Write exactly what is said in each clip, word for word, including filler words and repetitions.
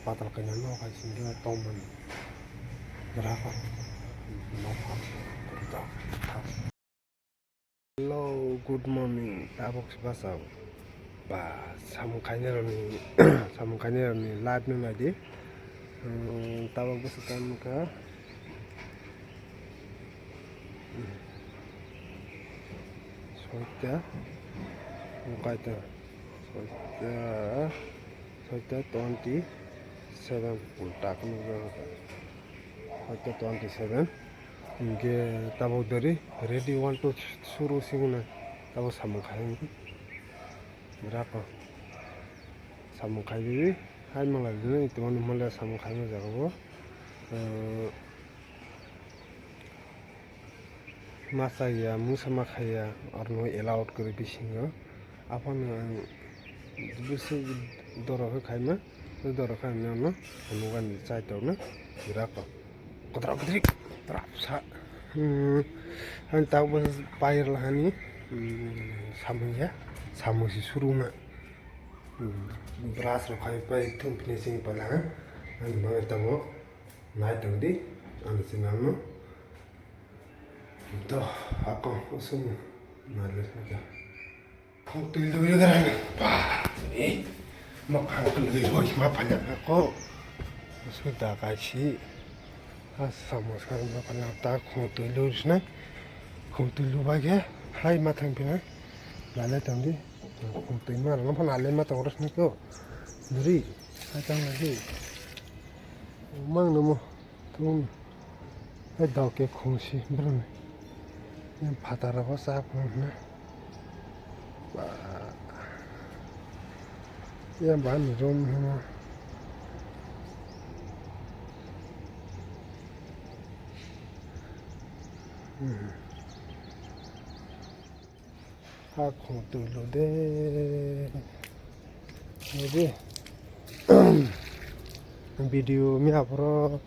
Patal kainwi nok hai simi tongmani. Gra kha. Nok ha. Hello, good morning. Tabok se bachao. Ba, samung khainai rokni, samung khainai rokni live no naidi. Hmm, tabok bwswk kam wngkha. Soita, kaita, soita, soita twenty seven pul tak nukjak. Soita twenty seven. Hingke tabok dari ready one two suru singna tabok samung khai. Rako samung khai bibi hai mangla dini ito mani mole samung khai ma jaga bo. Eh, masa ya, musa ma khaya, orno allowed kori bisingo. Aphano ang bwswk doro khe khaima, doro khe ang nono nugani chai tongno birako. Kodrok kodrik, trap sa. Hmm, ang tak bwswk pair lahani, hmm, samung ya, samung si suruna. Hmm, brush rok khai pai thung finishing pala, ang bagwi tabok nai tongdi, ang sinalno. To, ako usung nalwk naka. Khong twi lwi gara ba. Eh, ma khang twi lwi hoi ma phanya ko. Usu da kai si. Ha samo sa ma phanya ta khong twi lwi sna. Khong twi lwi ba ge hai ma thang pina. Lale tang di. Khong twi ma no phana le ma tong ros ni ko. Duri. Ha tang di. Mang no mo. Tum, hai dao ke khungsi broni. Yang phataro bo sa phung na. Ba. Yang ba ni rom hino. Hmm. Ha khung twi lu de. Nidi. Video mi aphuru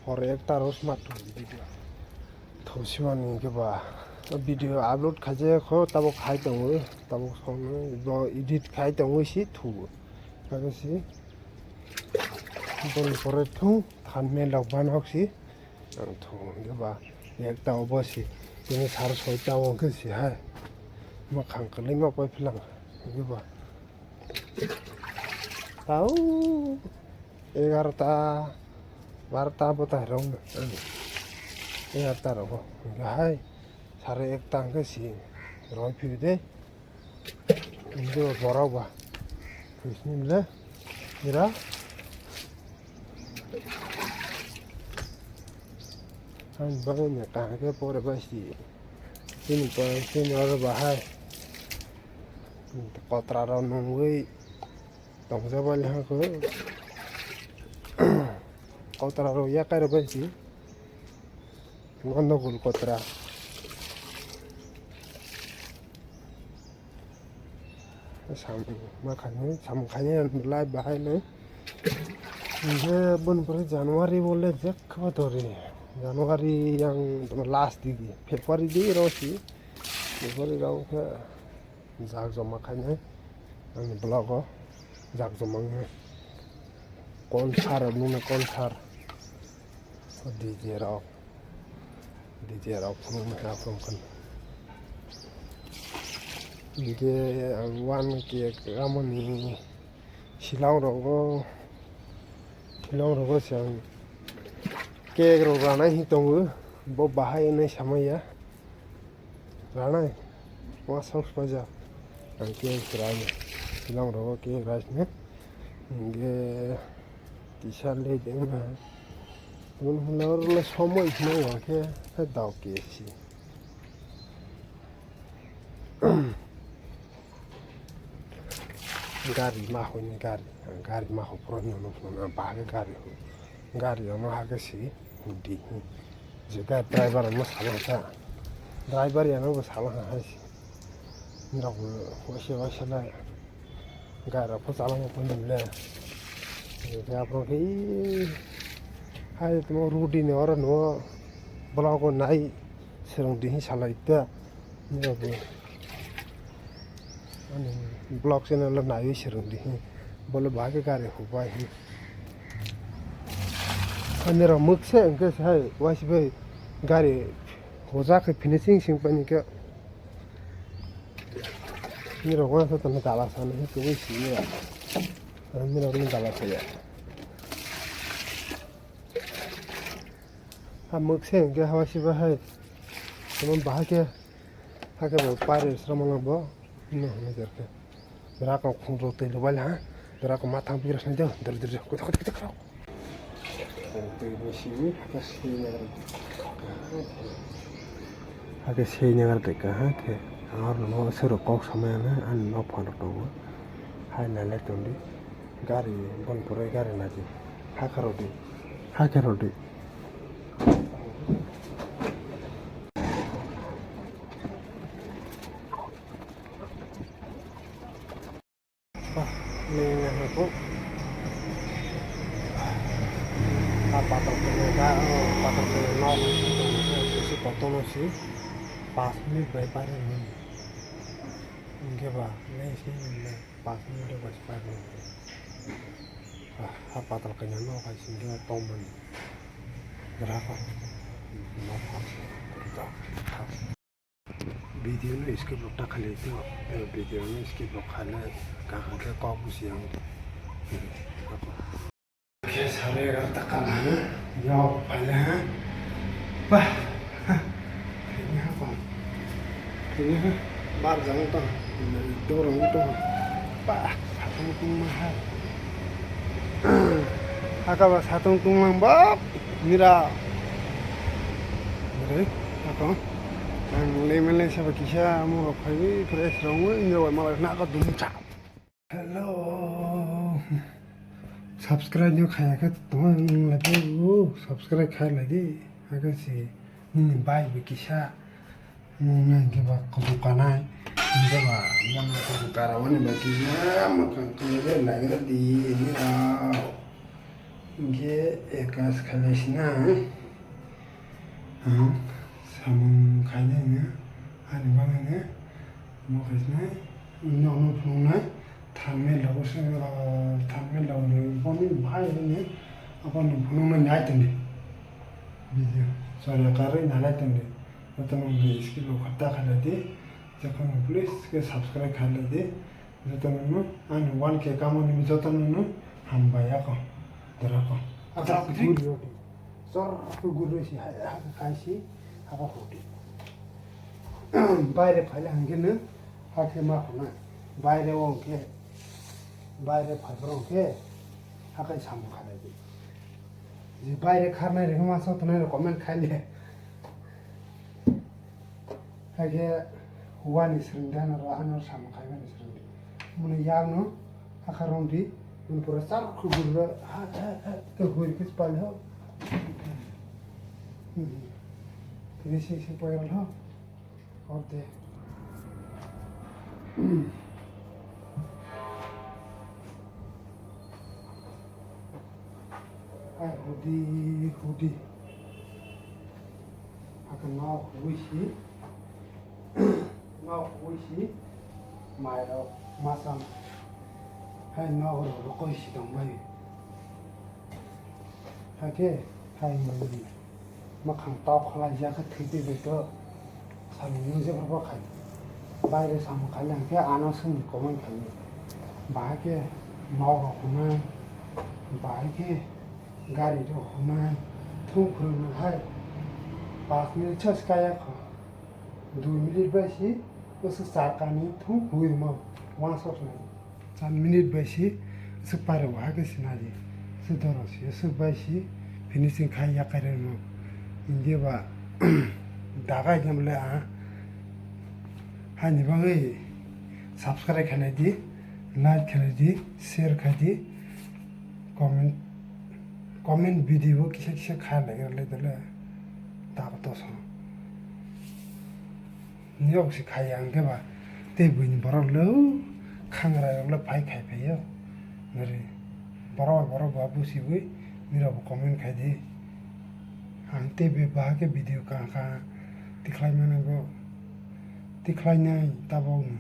hor ekta ro smat video. Thausimani khe ba video upload khaje kho tabok khai tongo, tabok songno bo edit khai tongo si thu. Kage si boni pore thung thanmel rok banok si. Ang thung hwnkhe ba ekta obo si, tini sar soita o hwnkhe si hai. Mwkhang kwlwi ma pai philang hwnkhe ba. Tau egarota, barota bo ta rong, egarota rogo hwnkhe hai. Sare ekta hwnkhe si roi phibi de. Hwnkhe borok ba. Twisni le. Ira. Ang bagwi ni kaham khe pore bai si. Chini pore chini oro bahai. Kotra rok nungwi tongsa bai le hangkhe. Kotra rok yakai rok bai si. Gandagol kotra. Samung ma khainai, samung khainai live bahai nai. Hingke boni pore January bole jekma tori. January yang last digi, February di rosi. February rok khe jak joma khainai. Ang vlog o jak joma wngkha. Concert nuna concert. D J rok, D J rok phunukna kha phunukgwna. Hingke ang one cake amoni silang rogo, silang rogo se ang cake rok ranai hinwi tongo, bo bahai hinwi samaya. Ranai, wa sok paja. Ang ke rai, silang rogo ke rai ne. Hingke tisa le de na. Bun hulor le somoi hino wa ke, he dao ke si. Gari ma hoi ni gari, gari ma ho pro no no no ba ke gari ho. Gari ono ha ke si. Hudi. Je gari driver ano salo ha. Driver yano bo salo ha hai. Nok wase wase na. Gari rok pho chala mo pon le. Je apro ke hai to rudi ne oro no. Block o nai serong di salai ta. Ni rok bo. Ani block channel o naiwi serong di. Bole ba ke gari hubai hi. Ani rok mukse hwnkhe se hai waisa bai gari hoja khe finishing sing paini khe. Ani rok uansukha tongma dala sana khe kubui simi ya. Ani rok ni dala saya. Ha mukse hwnkhe ha waisa bai hai tongma bahai khe. Hakhe bo pare srama no bo no hwnwi jar khe. Bera ko khung rw twi lubal ha. Bera ko mathang bira sna jo. Dor dor dor. Koi koi koi koi. Twi bo simi hakhe sini. Hakhe sini gar de ka hakhe. Ar no sero kok samaya na an no phano tongo. Hai na le tondi. Gari bon pore gari na di. Hakhe rw di. Hakhe rw di. Bah, ni na ko. Ah, pator ko na, oh, pator ko na, no, si koto no si. Pas minute bai pare ni. Hwnkhe ba, ni si ni. Pas minute bai pare ni. Ah, ha pator ko na, no, kai si ni tong mani. Berapa? No, pas. Video no skip rok ta khalai tio, video no skip rok khalai kaham khe kok busi ang. Khe sare egarota kala ha, yao phala ha, bah, ha, ini ha pa, ini ha, bar jang ta, dorong ta, bah, satung tung ma ha, haka ba satung tung mang bap, mira, re, ako, ang le mele saba kisa mo rok phai fresh rong, ini rok malai na ka dum cha. Hello. Subscribe no khaya khe tong lai di, o, subscribe khai lai di. Aga si nini bai bi kisa. Nini nang ke ba kudu kanai. Nini ba mana kudu kara wani ba kisa. Makang kaya lai di ni ra. Nge ekas khalai sina. Ang samung khainai no, ani bagwi no, mo khaisnai, nono phunuknai, thumbnail rok se, ah, thumbnail rok ni boni bahai ni, aboni phunuknai nai tongdi. Video chwrai karwi nai tongdi. Jotono skip rok ta khalai di, jotono please khe subscribe khalai di. Jotono no ani one K kamani jotono no hambai ako. Dorako. Ako guri rodi. Sor ako guri si hai hai kai si haba hodi. Baire phaile hangke no hakhe ma khona. Baire wongke. Baire phaibro wongke. Hakai samu khalai di. Je baire kharnai rikma sok tonai comment khaile. Haikhe wani swrwngdi, ano ro, ano samung khaimani swrwngdi. Mwnwi yakno hakha romdi, mwnwi pura char khugurro, ha, ha, ha, khe huri khe chupali ho. Tini sing sing poyal ho. Orde. Hai hudi hudi. Aka nok huisi. Nok huisi. Mairok masam. Hai nok rok rokoi si tongbai. Hakhe hai mai. Mwkhang tok khlaijak khe thwi twi bai to samung nung jephru bo khai. Baire samung khaile hwnkhe ano swngdi comment khaio. Bahai khe nok rok hwnai, bahai khe gari rok hwnai, thung phwrwng nang hai. Panch minute se kaya kho. Dui minute bai si bwswk char kanwi thung huwi rwma uansuk nai. Char minute bai si swk pare o, hakhe sinadi. Swk doro si, swk bai si finishing khai yakarwi rwma. India ba dagai khe bole a. Haini bagwi subscribe khainai di, like khainai di, share khai di, comment, comment video kisa kisa kha lai rwlai dole. Tabuk toso. Yok si khai ang khe ba tei buini borok le khangra rok le phai khai phaio. Nari borok bai borok ba busiwi nirok bo comment khai di. Ang tei be bahai khe video kaham kaham tikhlai mano bo. Tikhlainai tabukno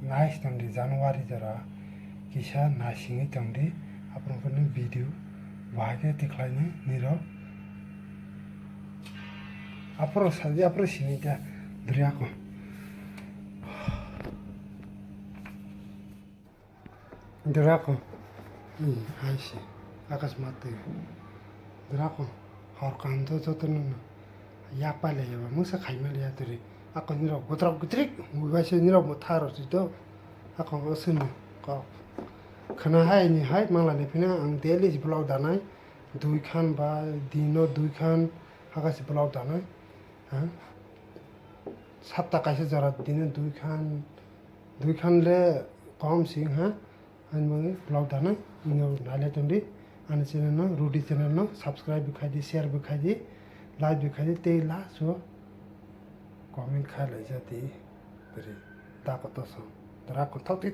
nai se tongdi January jora kisa naisingwi tongdi, aphuru khe nw video bahai khe tikhlainai nirok Aphuru saji, aphuru sini ta. Duri ako. Duri ako. Hmm, hai si. Akas mati. Duri ako. Hor kaham to joto no. Yak pai le yaba. Musa khai ma le ya duri. Ako nirok gutrak gutrik. Mubai se nirok mo tharo si to. Ako o sini. Ko. Khana hai ni hai mangla ni phina ang daily vlog danai. Dui khan ba dino dui khan hakasi vlog danai, ha? Sapta kaisa jora dino dui khan, dui khan le kom sing, ha? Ani bagwi vlog danai, ino nailai tongdi. Ani channel no, Rudi channel no subscribe bo khai di, share bo khai di, like bo khai di, tei last o comment khai lai ja di. Bwrwi ta koto song. Dura kothok twi